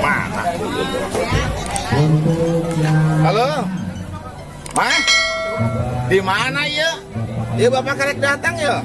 Mana? Halo? Ma? Di mana ya? Ya bapak karek datang ya?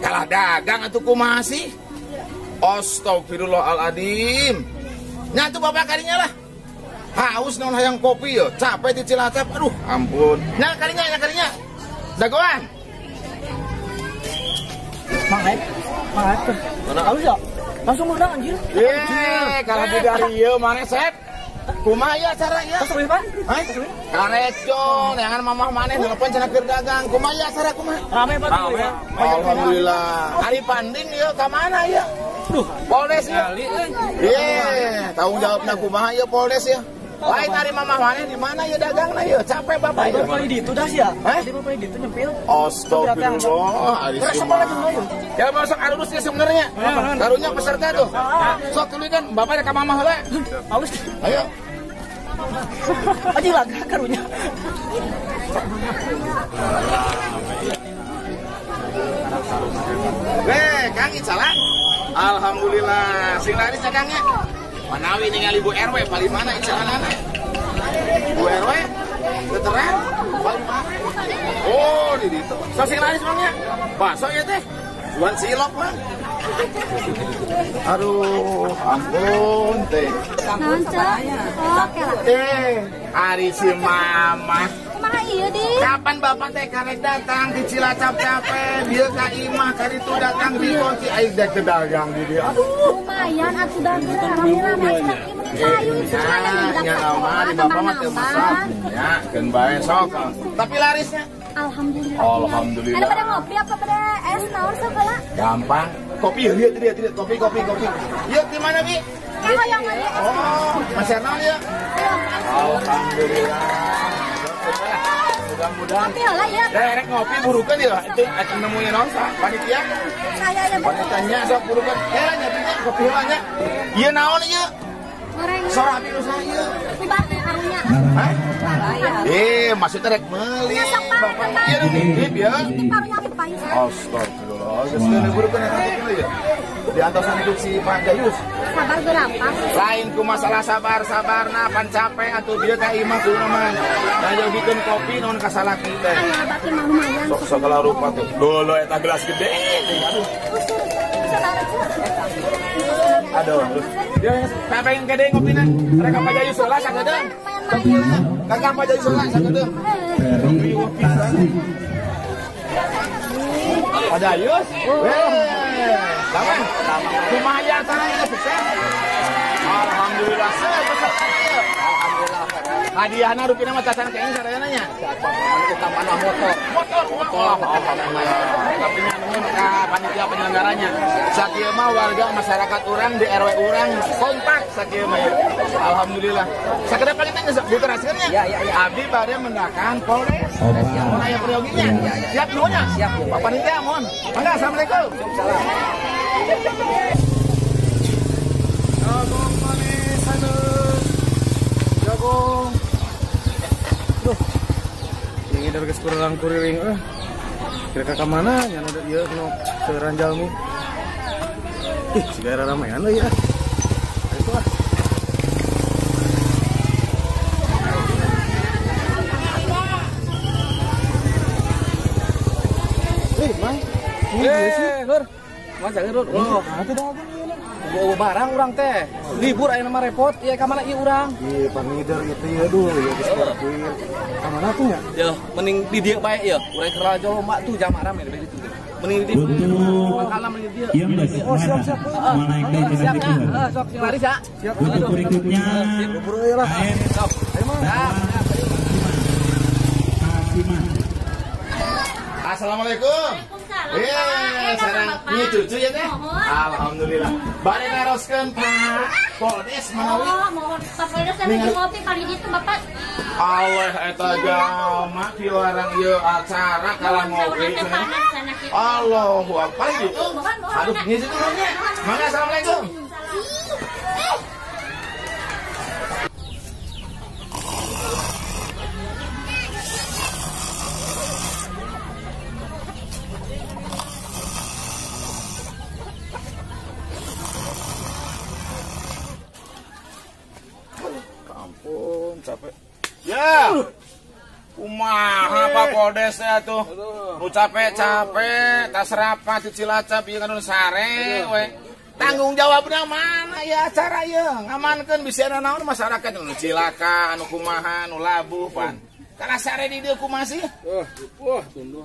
Kalah dagang atuh kumaha sih? Astagfirullahaladzim. Nyatu bapak karinya lah. Haus naon hayang kopi ya, capek di Cilacap. Aduh, ampun. Nya karinya, nya karinya. Dagoan. Mang Aep, Mang Aep tuh. Halus ya? Langsung menang anjir. Kalah di dari ieu mana Sep? Kumaha ieu acara ieu? Tos Pak. Hah? Karecong, neangan mamah maneh telepon cenah keur dagang. Kumaha ieu acara kumaha? Rame Pak tuh ya. Alhamdulillah. Ari panding ieu ka mana ieu? Duh, Polres ieu. Tanggung jawabna kumaha ieu Polres ieu? Lain ari mamah maneh di mana ieu dagangna ieu? Capek bapak ieu. Bapak di ditu dah sia. Di bapak di ditu nyempil. Astagfirullah, ari ya masuk arurus ya sebenarnya. Karunya peserta tuh. Sok tuluy kan bapak rek ka mamah heula. Halus. Ayo. Anjing laga karunya. Weh, Kang Icalan. Alhamdulillah, sing laris ya Kang ya. Manawi ningali Bu RW paling mana icalanana? Bu RW veteran paling mana? Oh, di ditu. Sok sing laris mang nya. Bakso ya teh. Juan cilok mang. Aduh, ampun teh. Naon cek? Oke lah. Ari si mama. Kumaha ieu di? Kapan bapak teh karek datang di Cilacap capek, dia ka imah karitu datang di kunci aing dek teu dagang di dieu. Aduh, lumayan atuh dagang rame-rame atuh payu lumayan nya mah di bapak mah teu masak. Ya, keun bae sok. Tapi larisnya alhamdulillah. Alhamdulillah. Ada pada ngopi apa pada es naon sok heula? Gampang. Kopi lihat lihat lihat kopi kopi kopi. Yuk di mana Bi? Yang es. Oh, Mas Hernawan ya. Alhamdulillah. Mudah-mudahan. Ngopi heula ya. Rek ngopi burukeun ya. Itu nemuin naon sa panitia. Saya ya. Panitianya sok burukeun. Nya kopi heula nya. Ieu naon ieu? Gorengan. Sora abi nu saha ieu? Batu karunya. Hah? Maksudnya rek meuli. Bapak ieu nu nitip ya. Nitip karunya abi payu. Astagfirullah. Geus geus burukeun eta teh ya. Di antosan itu si Pak Jayus. Sabar gerampang. Lain ku masalah sabar-sabarna pan capek atuh dieu ka imah kudu mah. Dayogikeun kopi naon ka salaki teh. Aya bati mah lumayan. Sok segala rupa tuh. Dolo eta gelas gede. Aduh. Aduh. Dia pengen gede ngopina. Rek ka Pak Jayus heula sakedeung. Kakak Pak Jayus heula sakedeung. Pak Jayus. Lawan. Kumaha acaranya sukses? Alhamdulillah sukses. Alhamdulillah. Hadiahna rupina mah cacan kayaknya sadayana nya. Utamana motor. Motor. Alhamdulillah. Tapi nuhun ka panitia penyelenggaranya. Sakieu mah warga masyarakat urang di RW urang kompak sakieu mah ya. Alhamdulillah. Sakedap kali teh geus diteraskeun nya. Ya, ya, ya. Abdi bade mendakan Polres. Mun aya peryoginya. Siap nuhun nya. Siap. Pak panitia mohon. Mangga assalamualaikum. Salam. Jagung manis aduh. Jagung. Duh. Ini dari geus kurang kuriling euy. Kira-kira ka mana nya nu ieu nu seueuran jalmi. Ih, siga ramean euy ah. Itu ah. Mang. Lur. Mas jangan lur. Oh, atuh dagang ieu. Bawa barang urang teh. Libur ayeuna mah repot, ieu ka mana ieu urang? Ieu pangider itu ieu duh, ieu geus kuir. Ka mana tuh nya? Yeuh, mending di dieu bae ieu. Urang keur lomba tuh jam rame di ditu. Mending di dieu. Mangkalna mending di dieu. Oh, siap siap. Siap ya. Heeh, sok sing laris ya. Siap. Untuk berikutnya. Buru euy lah. Sok. Ayo mah. Assalamualaikum. Iya, sareng nyi cucu ya teh. Alhamdulillah. Bade naroskeun Pak Poldes manawi. Oh, mohon Pak Poldes lagi ngopi kali itu Bapak. Allah eta jalma kieu ieu acara kalah ngopi. Allahu akbar gitu. Aduh, nyi cucu nya. Mangga assalamualaikum. Capek. Ya. Kumaha Pak Poldes ya tuh. Nu capek-capek, tas rapat di Cilacap ieu kan nu sare we. Tanggung jawabna mana ya acara ieu? Ngamankeun bisi ana naon masyarakat nu cilaka, anu kumaha, nu labuh pan. Kana sare di dieu kumaha sih? Wah, tunduh.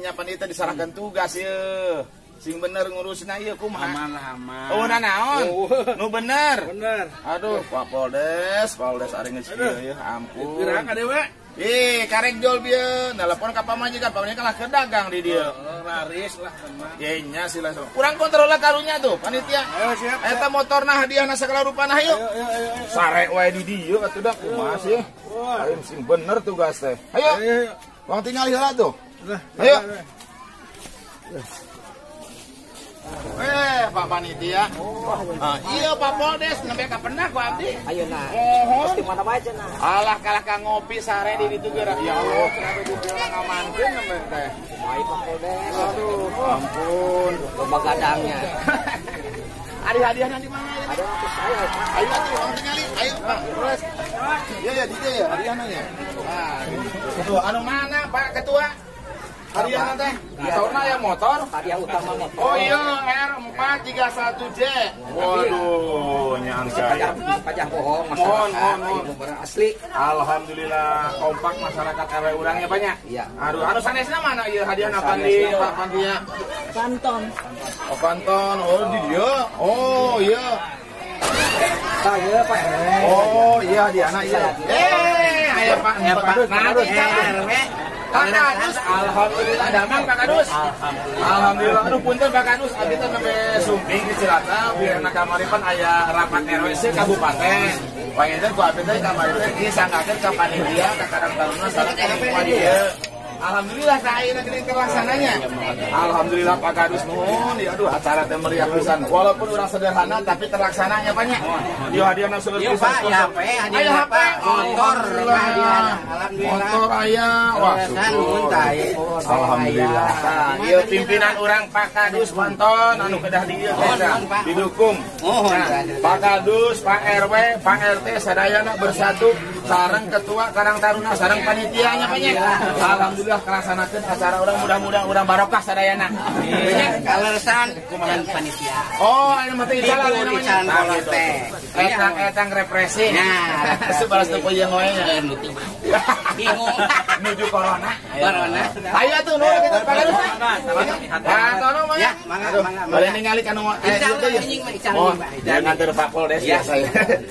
Nya pan ieu teh diserahkeun tugas ieu. Sing bener ngurusna ieu kumaha? Aman lah, aman. Oh, naon? Nu bener. Bener. Aduh, Pak Poldes, Poldes ari geus kieu ya, ampun. Gerak ka dewe. Ih, karek jol bieu, nelpon ka pamajikan, pamajikan lah keur dagang di dieu. Laris lah teman. Ye nya sih lah. Urang kontrol lah karunya tuh, panitia. Ayo siap. Eta motorna hadiahna sagala rupana hayu. Ayo, ayo, ayo. Sare wae di dieu atuh da kumaha sih? Ayo sing bener tugas teh. Ayo. Wang tinggal heula tuh. Ayo. Pak Panitia. Iya Pak Poldes nembe ka pernah ku abdi. Ayeuna. Mohon. Di mana wae cenah. Alah kalah ka ngopi sare di ditu geura. Ya Allah, kenapa di urang ngamankeun nembe teh. Kumaha Pak Poldes? Aduh, ampun, loba gadangnya. Ari hadiahna di mana ya? Ada waktu saya, Pak. Ayo atuh urang tingali. Ayo Pak Poldes. Iya ya di dieu ya hadiahna nya. Nah, gitu. Anu mana Pak Ketua? Hadiahna teh, saurna aya motor, hadiah utama motor. Oh iya, R431J. Waduh, nyaan saya. Pajak bohong masyarakat. Mohon. Asli. Alhamdulillah kompak masyarakat RW urang ya banyak. Iya. Aduh, anu sanesna mana ieu hadiahna pandi Pak Pantia? Kanton. Oh, kanton. Oh, di dieu. Oh, iya. Tah ieu Pak. Oh, iya hadiahna ieu. Aya Pak, Pak. Nah, RW. Pak Kadus, alhamdulillah damang Pak Kadus. Alhamdulillah. Aduh punten Pak Kadus, abdi teh nembe sumping di Cilacap, birna kamari pan aya rapat RW kabupaten. Panginten ku abdi teh kamari teh disanggakeun ka panitia ka Karang Taruna sareng ka dieu. Alhamdulillah ka ayeuna geuning terlaksananya. Alhamdulillah Pak Kadus nuhun, ya aduh acara teh meriah pisan. Walaupun urang sederhana tapi terlaksananya banyak. Ieu hadiahna seueur pisan. Pak, ya HP, hadiah HP, motor hadiahna. Alhamdulillah. Motor aya. Wah, syukur. Alhamdulillah. Ieu pimpinan urang Pak Kadus Panton anu kedah di ieu didukung. Pak Kadus, Pak RW, Pak RT sadayana bersatu sareng ketua Karang Taruna sareng panitianya banyak. Alhamdulillah kelaksanakeun acara urang mudah-mudahan urang barokah sadayana. Kaleresan kumaha panitia. Oh, aya mah teh icalan namanya. Etang-etang represi. Nah, sebalas teu peuyeung wae nya. Bingung menuju corona. Corona. Ayo atuh nuhun kitu Pak Kadus. Nah, tolong mah. Ya, mangga mangga. Bade ningali kanu ical. Jangan nganter Pak Poldes ya saya.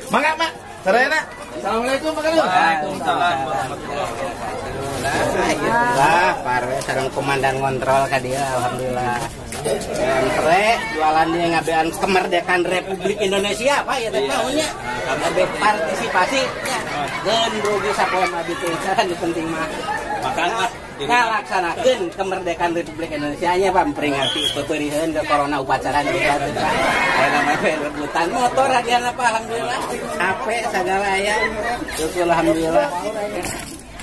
Mangga, Pak. Sarayana. Assalamualaikum Pak Kadus. Waalaikumsalam warahmatullahi wabarakatuh. Alhamdulillah, Pak RW sareng komandan ngontrol ka dieu alhamdulillah. Pre jualan dia ngabean kemerdekaan Republik Indonesia Pak ya teh nya. Kabeh partisipasi nya. Geun rugi sapoe mah bitu nu penting mah. Makan ah ngalaksanakeun kemerdekaan Republik Indonesia nya Pak memperingati pepeuriheun ke corona upacara di Pak. Aya namanya rebutan motor hadiahna Pak alhamdulillah. HP sagala aya. Syukur alhamdulillah.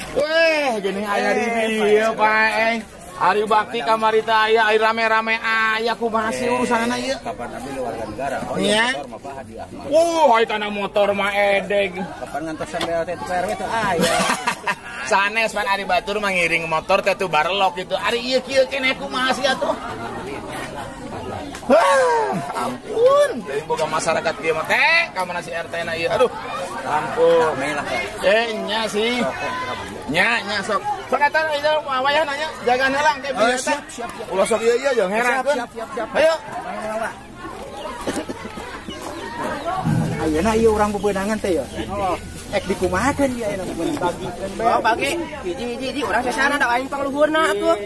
Weh, gini aya di dieu Pak. Hari bakti kamari teh aya, ari rame-rame aya kumaha sih urusanana ieu? Kapan abdi warga negara? Oh iya, motor mah Pak hadiah mah. Wuh, ai motor mah edeg. Kapan ngantosan BLT itu RW teh aya. Sanes pan ari batur mah ngiring motor teh tuh barelok gitu. Ari ieu kieu keneh kumaha sih atuh? Wah, ampun. Deui boga masyarakat kieu mah teh, ka mana si RT na ieu? Aduh. Ampun. Nya sih. Nya nya sok. Sok eta ieu wayah nanya jagaan heula engke bieu teh. Siap siap. Ulah sok ieu ieu jeung ngerakeun. Siap siap siap. Ayo. Ayeuna ieu urang bebeunangan teh ya. Ek dikumahakeun ieu ayeuna bebeunangan. Bagikeun bae. Oh, bagi. Hiji-hiji urang sesana da aing pangluhurna atuh.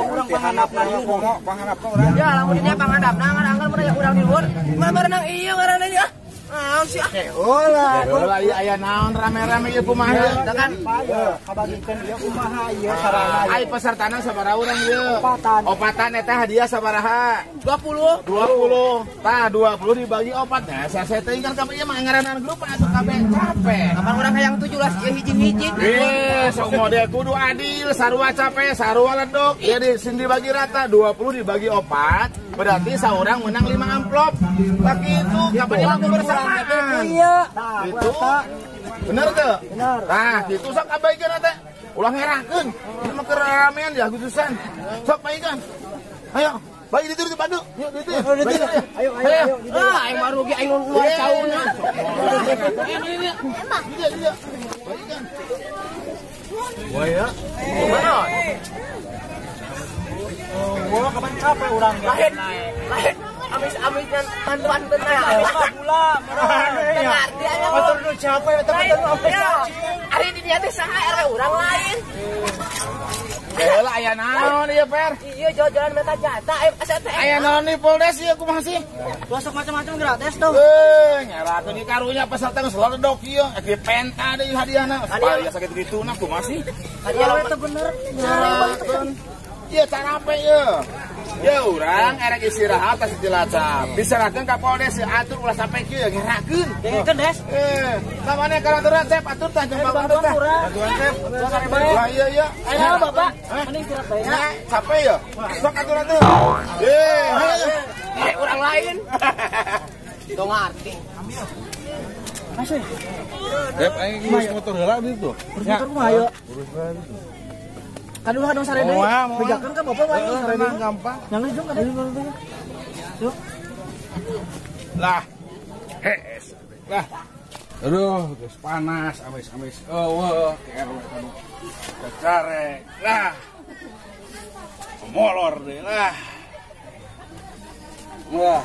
Urang panghandapna di luhur. Panghandapna urang. Ya lamun dinya panghandapna ngan-anggar mun aya urang di luhur. Mah berenang ieu ngaranna ieu. Naon sih ah? Heula. Heula ieu aya naon rame-rame ieu kumaha ieu? Tah kan kabagikeun ieu kumaha ieu sarana. Ai pesertana sabaraha urang ieu? Opatan. Opatan eta hadiah sabaraha? 20. 20. Tah 20 dibagi 4. Nah, saya teh kan kabeh ieu mah ngaranan grup atuh kabeh capek. Kapan urang hayang 17 ieu hiji-hiji. Eh, sok model kudu adil, sarua capek, sarua ledok. Ieu di sini dibagi rata 20 dibagi 4, berarti saurang menang 5 amplop. Tah kitu kapan ieu mah bersamaan. Iya. Itu Bener teu? Bener. Nah, kitu sok abaikeun teh. Ulah ngerakeun. Ieu mah keur ramean di Agustusan. Sok baikeun. Ayo, baik ditu ditu padu. Yuk ditu. Ayo ayo. Ah, aing mah rugi aing luar caurna. Dieu dieu. Baikeun. Wah ya. Mana? Gua kapan capek urang lain. Lain. Amis-amis dan bantuan benar. Gula, ngerti aya motor nu capek eta mah amis. Ari di dieu teh saha RW urang lain. Heula aya naon ieu Per? Iya jalan-jalan meta jata asa teh. Aya naon di Polres ieu kumaha sih? Gosok macam-macam gratis tuh. Ngerakeun ieu karunya peserta geus ledok ieu, dipenta deui hadiahna. Supaya sakit dituna kumaha sih? Hadiah teh bener. Ieu carape ieu. Ya urang erek istirahat tas Cilacap. Diserahkeun ka Polres atur ulah sampai kieu ngerakeun. Dengekeun Des. Samane karaturan Cep atur tah jeung bapak tah. Bantuan Cep. Wah iya iya. Ayo Bapak. Mending istirahat bae. Nah, capek ya. Sok atur atuh. Ye, eh urang lain. Teu ngarti. Masih. Cep aing ngurus motor heula ditu. Urus motor kumaha ieu? Urus heula ditu. Kaduh hadong sare deui. Bejakeun ka bapak wae sare deui. Gampang. Yang geus jung kada. Yuk. Lah. Hees. Lah. Aduh, geus panas amis-amis. Eueuh, ke RW kanu. Kecarek. Lah. Molor deui lah. Wah.